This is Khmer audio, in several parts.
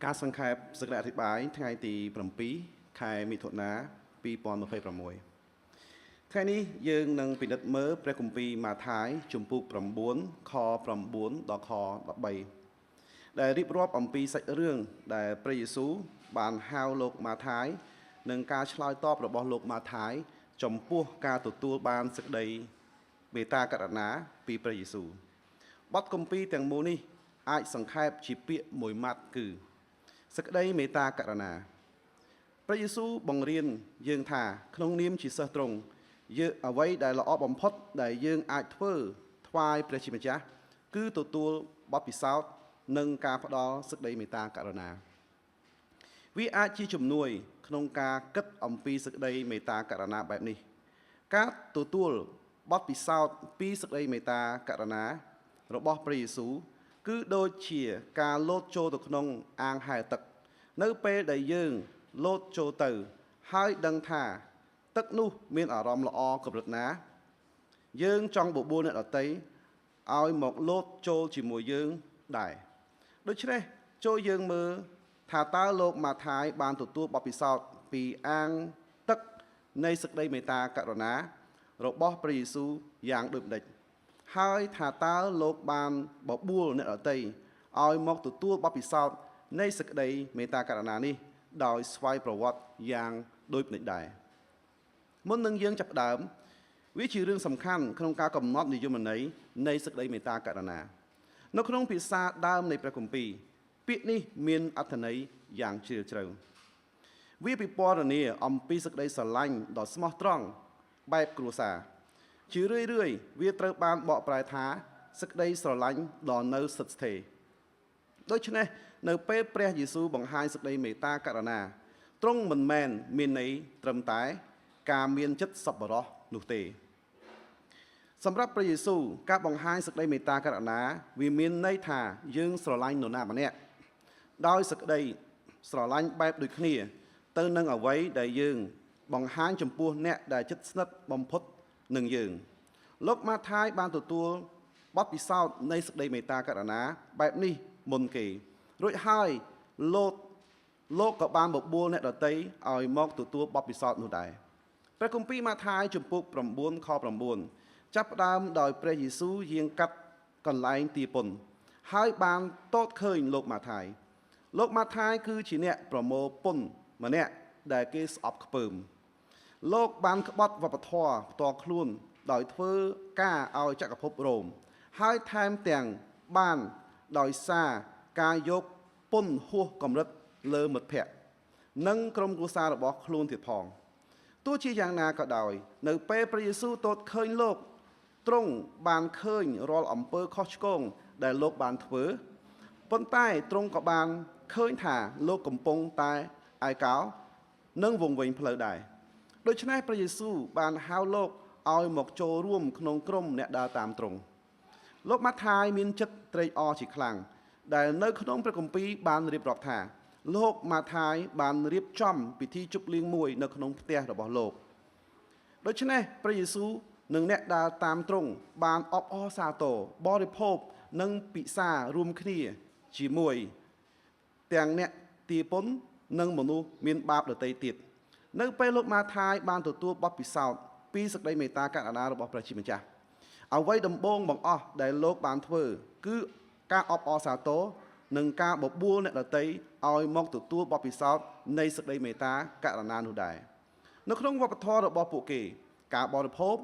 ការសង្ខេបសេចក្តីអធិប្បាយថ្ងៃទី7ខែមិថុនា2026ថ្ងៃនេះយើងនឹងពិនិត្យមើលព្រះគម្ពីរម៉ាថាយជំពូក9ខ9ដល់ខ13ដែលរៀបរាប់អំពីសាច់រឿងដែលព្រះយេស៊ូវបានហៅលោកម៉ាថាយនិងការឆ្លើយតបរបស់លោកម៉ាថាយចំពោះការទទួលបានសេចក្តីមេត្តាករុណាពីព្រះយេស៊ូវបទគម្ពីរទាំងមូលនេះអាចសង្ខេបជាពាក្យមួយម៉ាត់គឺសេចក្តីមេត្តាករុណាព្រះយេស៊ូវបង្រៀនយើងថាក្នុងនាមជាសិស្សទ្រង់យើងអ្វីដែលល្អបំផុតដែលយើងអាចធ្វើថ្វាយព្រះជាម្ចាស់គឺទទួលបទពិសោធន៍និងការផ្ដល់សេចក្តីមេត្តាករុណាវាអាចជាជំនួយក្នុងការគិតអំពីសេចក្តីមេត្តាករុណាបែបនេះការទទួលបទពិសោធន៍ពីសេចក្តីមេត្តាករុណារបស់ព្រះយេស៊ូវគឺដូចជាការលោតចូលទៅក្នុងអាងហែលទឹកនៅពេលដែលយើងលោតចូលទៅហើយដឹងថាទឹកនោះមានអារម្មណ៍ល្អកម្រិតណាយើងចង់បបួលអ្នកដទៃឲ្យមកលោតចូលជាមួយយើងដែរដូច្នេះចូលយើងមើលថាតើលោកម៉ាថាយបានទទួលបទពិសោធន៍ពីអាងទឹកនៃសេចក្តីមេត្តាករុណារបស់ព្រះយេស៊ូវយ៉ាងដូចម្តេចហើយថាតើលោកបានបបួលអ្នកដទៃឲ្យមកទទួលបទពិសោធន៍នៃសេចក្តីមេត្តាករុណានេះដោយស្វ័យប្រវត្តិយ៉ាងដូចម្តេចដែរមុននឹងយើងចាប់ផ្ដើមវាជារឿងសំខាន់ក្នុងការកំណត់និយមន័យនៃសេចក្តីមេត្តាករុណានៅក្នុងភាសាដើមនៃព្រះគម្ពីរពាក្យនេះមានអត្ថន័យយ៉ាងជ្រាលជ្រៅវាពិពណ៌នាអំពីសេចក្តីស្រឡាញ់ដ៏ស្មោះត្រង់បែបគ្រួសារជារឿយៗវាត្រូវបានបកប្រែថាសេចក្តីស្រឡាញ់ដ៏នៅស្ថិតស្ថេរដូច្នេះនៅពេលព្រះយេស៊ូវបង្ហាញសេចក្តីមេត្តាករុណាទ្រង់មិនមែនមានន័យត្រឹមតែការមានចិត្តសប្បុរសនោះទេសម្រាប់ព្រះយេស៊ូវការបង្ហាញសេចក្តីមេត្តាករុណាវាមានន័យថាយើងស្រឡាញ់នរណាម្នាក់ដោយសេចក្តីស្រឡាញ់បែបដូចគ្នាទៅនឹងអ្វីដែលយើងបង្ហាញចំពោះអ្នកដែលជិតស្និទ្ធបំផុតនឹងយើងលោកម៉ាថាយបានទទួលបទពិសោធន៍នៃសេចក្តីមេត្តាករុណាបែបនេះមុនគេរួចហើយលោកក៏បានបបួលអ្នកដទៃឲ្យមកទទួលបទពិសោធន៍នោះដែរព្រះគម្ពីរម៉ាថាយជំពូក9ខ9ចាប់ផ្ដើមដោយព្រះយេស៊ូវយាងកាត់កន្លែងទាពន្ធហើយបានទតឃើញលោកម៉ាថាយលោកម៉ាថាយគឺជាអ្នកប្រមូលពន្ធម្នាក់ដែលគេស្អប់ខ្ពើមលោកបានក្បត់វប្បធម៌ផ្ទាល់ខ្លួនដោយធ្វើការឲ្យចក្រភពរ៉ូមហើយថែមទាំងបានដោយសារការយកពន្ធហួសកម្រិតលើមិត្តភ័ក្តិនិងក្រុមគ្រួសាររបស់ខ្លួនទៀតផងទោះជាយ៉ាងណាក៏ដោយនៅពេលព្រះយេស៊ូវទតឃើញលោកទ្រង់បានឃើញរាល់អំពើខុសឆ្គងដែលលោកបានធ្វើប៉ុន្តែទ្រង់ក៏បានឃើញថាលោកកំពុងតែឯកោនិងវង្វេងផ្លូវដែរដូច្នេះព្រះយេស៊ូវបានហៅលោកឲ្យមកចូលរួមក្នុងក្រុមអ្នកដើរតាមទ្រង់លោកម៉ាថាយមានចិត្តត្រេកអរជាខ្លាំងដែលនៅក្នុងព្រះគម្ពីរបានរៀបរាប់ថាលោកម៉ាថាយបានរៀបចំពិធីជប់លៀងមួយនៅក្នុងផ្ទះរបស់លោកដូច្នេះព្រះយេស៊ូវនិងអ្នកដើរតាមទ្រង់បានអបអរសាទរបរិភោគនិងពិសារួមគ្នាជាមួយទាំងអ្នកទាពន្ធនិងមនុស្សមានបាបដទៃទៀតនៅពេលលោកម៉ាថាយបានទទួលបទពិសោធន៍ពីសេចក្តីមេត្តាករុណារបស់ព្រះជាម្ចាស់អ្វីដំបូងបង្អស់ដែលលោកបានធ្វើគឺការអបអរសាទរនិងការបបួលអ្នកដទៃឲ្យមកទទួលបទពិសោធន៍នៃសេចក្តីមេត្តាករុណានោះដែរនៅក្នុងវប្បធម៌របស់ពួកគេការបរិភោគ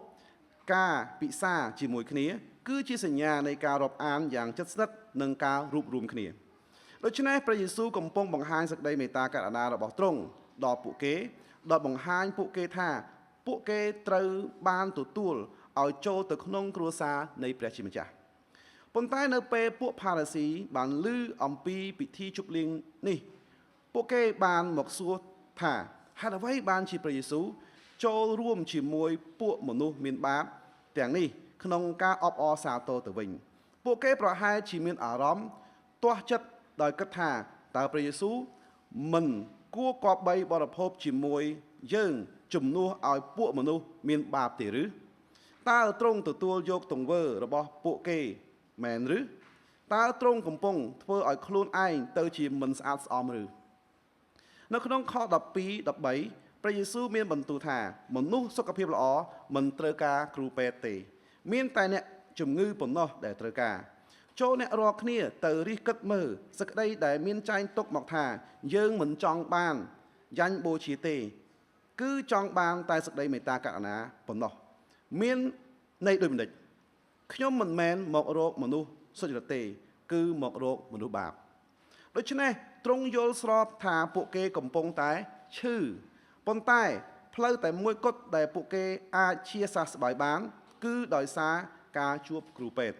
ការពិសាជាមួយគ្នាគឺជាសញ្ញានៃការរាប់អានយ៉ាងជិតស្និទ្ធនិងការរួបរួមគ្នាដូច្នេះព្រះយេស៊ូវកំពុងបង្ហាញសេចក្តីមេត្តាករុណារបស់ទ្រង់ដល់ពួកគេដល់បង្ហាញពួកគេថាពួកគេត្រូវបានទទួលឲ្យចូលទៅក្នុងគ្រួសារនៃព្រះជាម្ចាស់ប៉ុន្តែនៅពេលពួកផារ៉ាស៊ីបានឮអំពីពិធីជប់លៀងនេះពួកគេបានមកសួរថាហេតុអ្វីបានជាព្រះយេស៊ូវចូលរួមជាមួយពួកមនុស្សមានបាបទាំងនេះក្នុងការអបអរសាទរទៅវិញពួកគេប្រហែលជាមានអារម្មណ៍ទាស់ចិត្តដោយគិតថាតើព្រះយេស៊ូវមិនគួរគប្បីបរិភោគជាមួយយើងជំនួសឲ្យពួកមនុស្សមានបាបទេឬតើទ្រង់ទទួលយកទង្វើរបស់ពួកគេមែនឬ តើទ្រង់កំពុងធ្វើឲ្យខ្លួនឯងទៅជាមិនស្អាតស្អំឬនៅក្នុងខ12 13ព្រះយេស៊ូវមានបន្ទូលថាមនុស្សសុខភាពល្អមិនត្រូវការគ្រូពេទ្យទេ មានតែអ្នកជំងឺប៉ុណ្ណោះដែលត្រូវការចូលអ្នករាល់គ្នាទៅរិះគិតមើលសក្តីដែលមានចែងទុកមកថា យើងមិនចង់បានយ៉ាញ់បូជាទេ គឺចង់បានតែសក្តីមេត្តាករុណាប៉ុណ្ណោះមានន័យដូចម្តេចខ្ញុំមិនមែនមករកមនុស្សសុចរិតទេ គឺមករកមនុស្សបាបដូច្នេះទ្រង់យល់ស្របថាពួកគេកំពុងតែឈឺប៉ុន្តែផ្លូវតែមួយគត់ដែលពួកគេអាចជាសះស្បើយបាន គឺដោយសារការជួបគ្រូពេទ្យ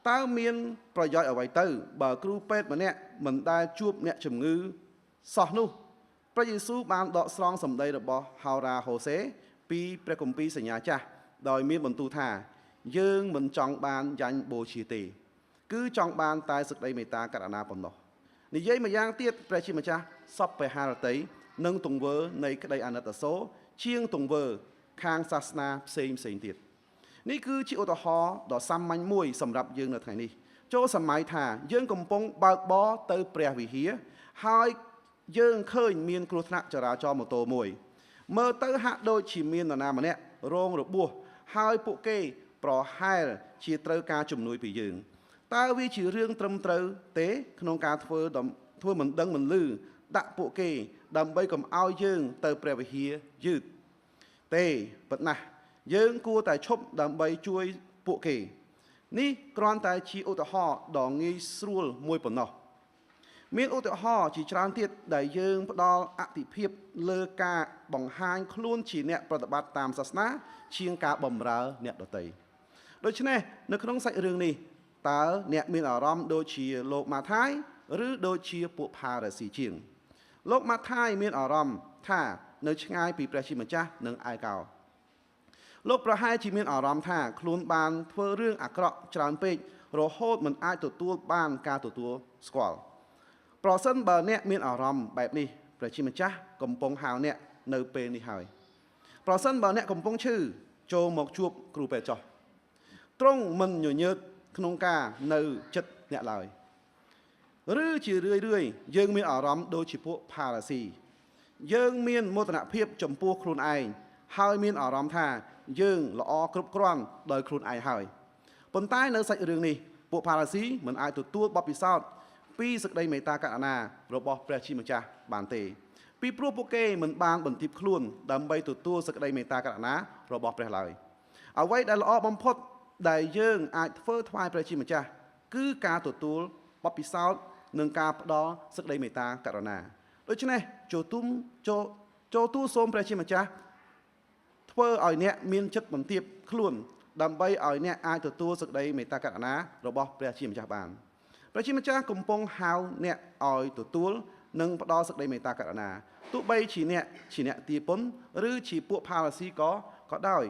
តើមានប្រយោជន៍អ្វីទៅ បើគ្រូពេទ្យម្នាក់មិនដែលជួបអ្នកជំងឺសោះនោះព្រះយេស៊ូវបានដកស្រង់សម្ដីរបស់ហោរ៉ាហូសេពីព្រះគម្ពីរសញ្ញាចាស់ដោយមានបន្ទូលថា យើងមិនចង់បានយ៉ាញ់បូជាទេ គឺចង់បានតែសេចក្តីមេត្តាករុណាប៉ុណ្ណោះនិយាយម្យ៉ាងទៀតព្រះជាម្ចាស់សពព្រះハរតីនិងទង្វើនៃក្តីអាណិតអាសូរជាងទង្វើខាងសាសនាផ្សេងផ្សេងទៀតនេះគឺជាឧទាហរណ៍ដ៏សាមញ្ញមួយសម្រាប់យើងនៅថ្ងៃនេះចូលសម័យថាយើងកំពុងបើកបរទៅព្រះវិហារហើយយើងឃើញមានគ្រោះថ្នាក់ចរាចរណ៍ម៉ូតូមួយមើលទៅហាក់ដូចជាមាននរណាម្នាក់រងរបួសហើយពួកគេប្រហែលជាត្រូវការជំនួយពីយើងតើវាជារឿងត្រឹមត្រូវទេក្នុងការធ្វើធ្វើមិនដឹងមិនឮដាក់ពួកគេដើម្បីកុំឲ្យយើងទៅព្រះវិហារយឺតទេប៉ុណ្ណាយើងគួរតែឈប់ដើម្បីជួយពួកគេនេះគ្រាន់តែជាឧទាហរណ៍ដ៏ងាយស្រួលមួយប៉ុណ្ណោះមានឧទាហរណ៍ជាច្រើនទៀតដែលយើងផ្ដល់អតិភិបលើការបង្ហាញខ្លួនជាអ្នកប្រតិបត្តិតាមសាសនាជាងការបម្រើអ្នកដទៃដូច្នេះនៅក្នុងសាច់រឿងនេះតើអ្នកមានអារម្មណ៍ដូចជាលោកម៉ាថាយឬដូចជាពួកផារ៉ាស៊ីជាងលោកម៉ាថាយមានអារម្មណ៍ថានៅឆ្ងាយពីព្រះជាម្ចាស់និងឯកោលោកប្រហែលជាមានអារម្មណ៍ថាខ្លួនបានធ្វើរឿងអាក្រក់ច្រើនពេករហូតមិនអាចទទួលបានការទទួលស្គាល់ប្រសិនបើអ្នកមានអារម្មណ៍បែបនេះព្រះជាម្ចាស់កំពុងហៅអ្នកនៅពេលនេះហើយប្រសិនបើអ្នកកំពុងឈឺចូលមកជួបគ្រូពេទ្យចុះទ្រង់មិនញញើតក្នុងការនៅចិត្តអ្នកឡើយឬជារឿយរឿយយើងមានអារម្មណ៍ដូចជាពួកផារ៉ាស៊ីយើងមានមោទនភាពចំពោះខ្លួនឯងហើយមានអារម្មណ៍ថាយើងល្អគ្រប់គ្រាន់ដោយខ្លួនឯងហើយប៉ុន្តែនៅសាច់រឿងនេះពួកផារ៉ាស៊ីមិនអាចទទួលបទពិសោធន៍ពីសេចក្តីមេត្តាករុណារបស់ព្រះជាម្ចាស់បានទេពីព្រោះពួកគេមិនបានបន្ទាបខ្លួនដើម្បីទទួលសេចក្តីមេត្តាករុណារបស់ព្រះឡើយអ្វីដែលល្អបំផុតដែលយើងអាចធ្វើថ្វាយព្រះជាម្ចាស់គឺការទទួលបទពិសោធន៍និងការផ្ដល់សេចក្តីមេត្តាករុណាដូច្នេះចូលទូចូលចូលទូសូមព្រះជាម្ចាស់ធ្វើឲ្យអ្នកមានចិត្តបន្ទាបខ្លួនដើម្បីឲ្យអ្នកអាចទទួលសេចក្តីមេត្តាករុណារបស់ព្រះជាម្ចាស់បានព្រះជាម្ចាស់កំពុងហៅអ្នកឲ្យទទួលនិងផ្ដល់សេចក្តីមេត្តាករុណាទោះបីជាអ្នកជាអ្នកទាពន្ធឬជាពួកផារ៉ាស៊ីក៏ដោយ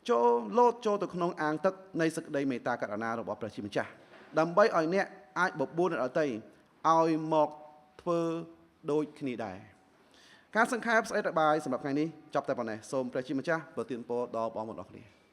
ចូលលោតចូលទៅក្នុងអាងទឹកនៃសេចក្តីមេត្តាករុណារបស់ព្រះជាម្ចាស់ដើម្បីឲ្យអ្នកអាចបបួលអ្នកដទៃឲ្យមកធ្វើដូចគ្នាដែរការសង្ខេបស្អីតបាយសម្រាប់ថ្ងៃនេះចប់តែប៉ុណ្ណេះសូមព្រះជាម្ចាស់ប្រទានពរដល់បងប្អូនអរគ្នា។